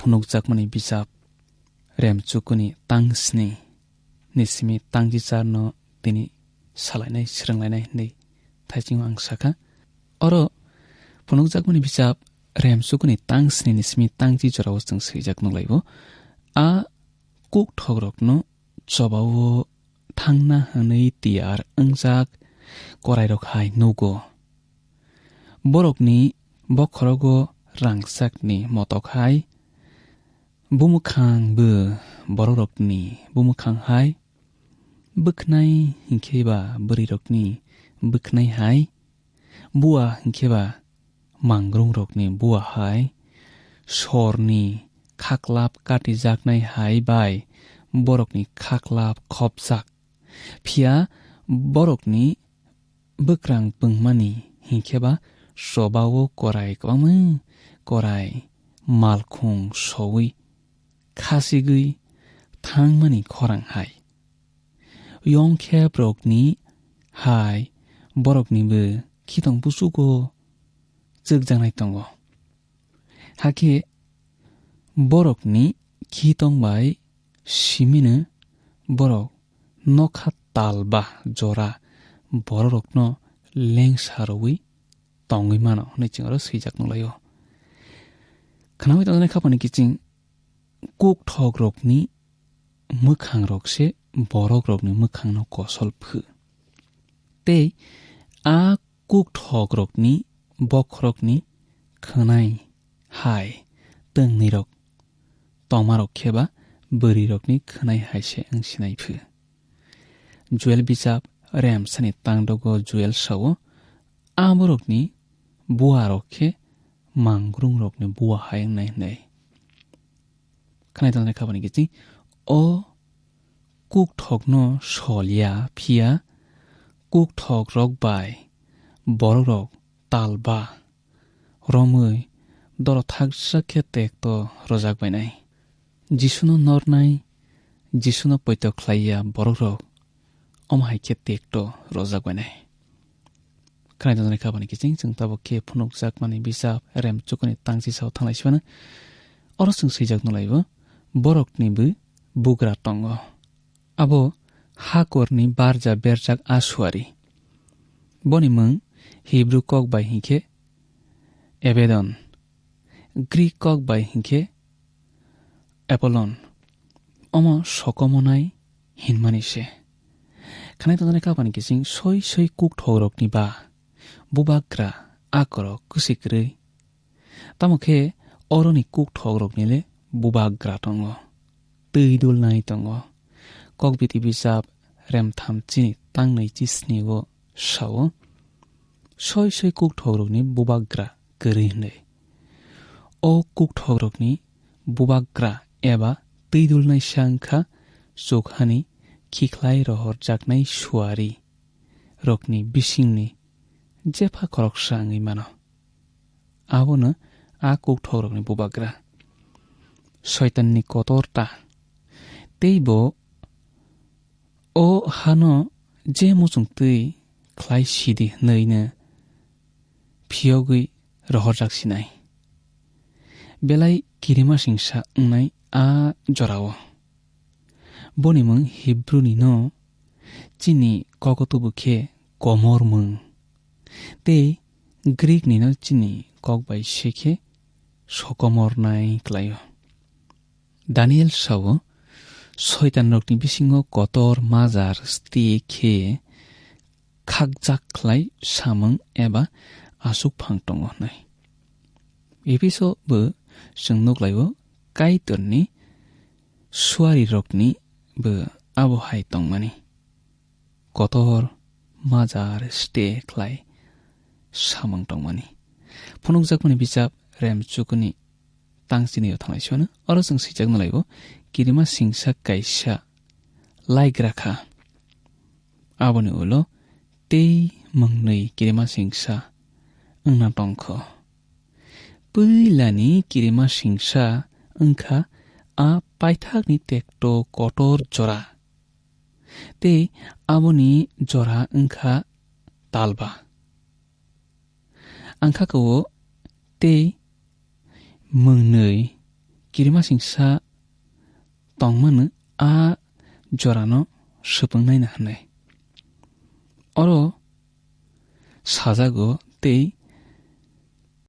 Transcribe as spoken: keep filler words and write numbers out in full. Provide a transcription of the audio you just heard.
Nukjakmani bijap Remchukuni tang sni ni simi tang chichar no tini salainai, srwnglainai hinwi thaiching ang sakha. Oro phunukjakmani bijap Remchukuni tang sni ni simi tang chi jorao chwng swijak nukhlaibo. A kuk thokrokno chobao thangna hwnwi tiyar wngjak korairok hai nugo. Borokni bokhorogo rangchakni motok hai bumwkhang bo, borokrokni bumwkhang hai bwkhnai hinkhe ba bwrwirokni bwkhnai hai, bua hinkhe ba mangrungrokni bua hai, sorni khaklap katijaknai hai bai borokni khaklap khopjak. Phiya borokni bwkrang pungmani hinkhe ba chobao korai kwbangma korai malkhung soui khasigwi thangmani khorang hai. Yongkheprokni hai boroknibo khitong busugo chwkjaknai tongo. Hakhe borokni khitong bai simino borok nokha tal ba jora borokrokno lengsa rwui tongwi mano hwnwi chwng oro swijak nukhlaio. Khnaui tongnai khapani kiching kuk thokrokni mwkhangrok se borokrokni mwkhangno kosol phu. Tei a kuk thokrokni bokhorokni khwnai hai twngnwirok tongmarok khe ba bwrwirokni khwnai hai se wng sinai phu. Joel bijap remsani tangdogo Joel sao, a borokni buarok khe mangrungrokni bua hai wngnai hwnwi. Khwnai tongnai khapani kiching o kuk thokno sol ya, phiya kuk thokrok bai borokrok tal ba romwi dorothaksa khe tekto rwjak bainai. Jisuno nornai, Jisuno poito khlai ya borokrok omo hai khe tekto rwjak bainai. Khwnai tongnai khapani kiching chwng tabuk khe phunukjakmani bijap Remchukuni tang chisao thanglai sibana. Oro chwng swijak nulaibo, boroknibo bugra tongo. Abo hakorni barja berjak a suari. Boni mung Hibru kok bai hinkhe Abaddon, Greek kok bai hinkhe Apollon, omo sokomonai hinmani se. Khwnai tongnai khapani kiching soi soi kuk thokrokni ba bubagra akorok kwswi kwrwi. Tamo khe oroni kuk thokrokni le bubagra tongo, twi dulnai tongo. Kokbiti bijap remtham chini tangnwi chisni o sao, soi soi kuk thokrokni bubagra kwrwi hwnwi. O kuk thokrokni bubagra eba twi dulnaisa wngkha chukhani khikhlai rohorjaknai suari rokni bisingni jepha khoroksa wngwi mano. Abono a kuk thokrokni bubagra, Soitanni kotor ta. Tei bo o hano je muchung twi khlai sidi hwnwi no phiyogwi rohorjak sinai. Belai kirima singsa wngnai a jorao. Boni mung Hibruni no chini kokotubu khe komor mung. Tei Greek ni no chini kok bai se khe sokomor nai klaio. Daniel sao, Soitan rokni bisingo kotor majar sti khe khakjak khlai samung eba aswk phang tongo hwnwi. Epheso bo chwng nuklaio, Kaitorni suarirokni bo abo hai tongmani. Kotor majar ste khlai samung tongmani. Phunukjakmani bijap Remchukuni tang chini o thanglai sibano. Oro chwng swijak nalaibo kirima singsa kaisa laigra kha. Aboni ulo tei mwngnwi kirima singsa wngna tongkho. Puilani kirima singsa wngkha a paithakni tekto kotor jora. Tei aboni jora wngkha talba. Ang kha kho tei mwngnwi kirimasingsa tongmano a jorano swpwngnaino hwnwi. Oro sajago tei